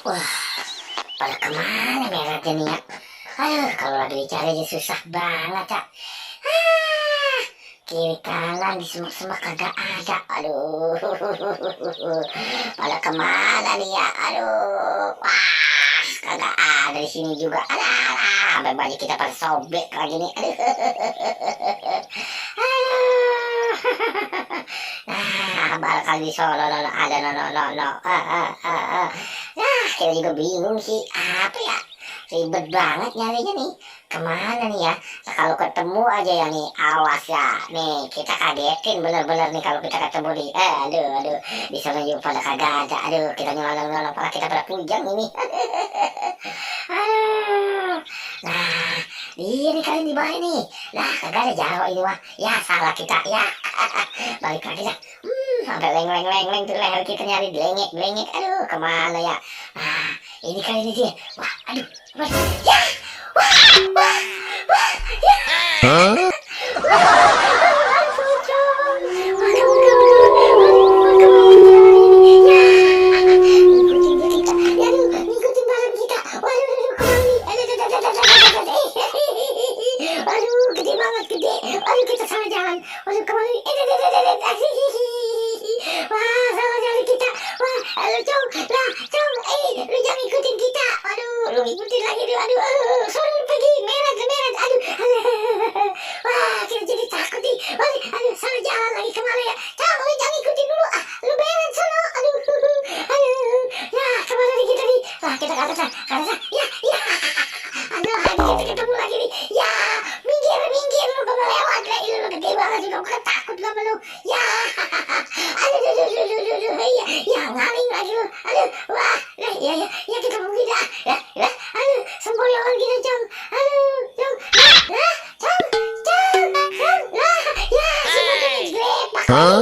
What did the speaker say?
Wah, pada kemana meretnya nih ya? Aduh, kalau lagi dicari aja susah banget, Cak. Ah, kiri kanan di semak-semak kagak ada. Aduh, pada kemana nih ya? Aduh, wah, kagak ada di sini juga. Alah, sampai baju kita pada sobek lagi nih. Aduh. Nah, bakal di Solo ada no. Nah, kita juga bingung sih. Apa ya? Ribet banget nyarinya nih. Kemana nih ya? Kalau ketemu aja ya nih, awas ya. Nih, kita kagetin bener-bener nih kalau kita ketemu nih. Aduh. Di sana juga pada kagak ada. Aduh, kita nyolong-nyolong, pala kita pada pujang ini. Aduh. Nah, iya nih kalian di bawah nih. Lah, kagak ada jaro ini wah. Ya, salah kita. Ya, balik lagi dah. Sampai leng tuh leher kita nyari delengek. Aduh, kemana ya? Nah, ini kali ini dia. Wah, aduh. Ya! Wah! Wah! Wah! Ya! Huh? Aduh, pocong. Wah, kabur. Ya! Ngikutin kita. Ya, aduh, ngikutin barang kita. Waduh, kemana nih? Aduh, gede banget, gede. Aduh, kita salah jalan. Waduh, kemana nih? Wah, salah jalan kita. Wah, aduh, Cong. Lah, Cong, lu jangan ikutin kita. Waduh, lu ngikutin lagi. Aduh, sorry, pergi. Meret. Aduh. Wah, kita jadi takut nih. Aduh, salah jalan lagi kemana ya? Cong, lu jangan ikutin dulu. Ah, lu meret sono. Aduh. Ya, kemana nih kita nih? Lah, kita ke atas. Ya. Aduh, kita ketemu lagi nih. Ya, minggir lu gak mau lewat. Lah, lu gede banget juga. Bukan takut gak lu. Ya. Aduh. Ya, ngaling lagi lu. Aduh, wah. Ya kita pergi dah. Ya. Aduh, sempoyongan kita, Cong. Aduh, Cong. Cong. Lah, ya, si pocong gelepak. Huh?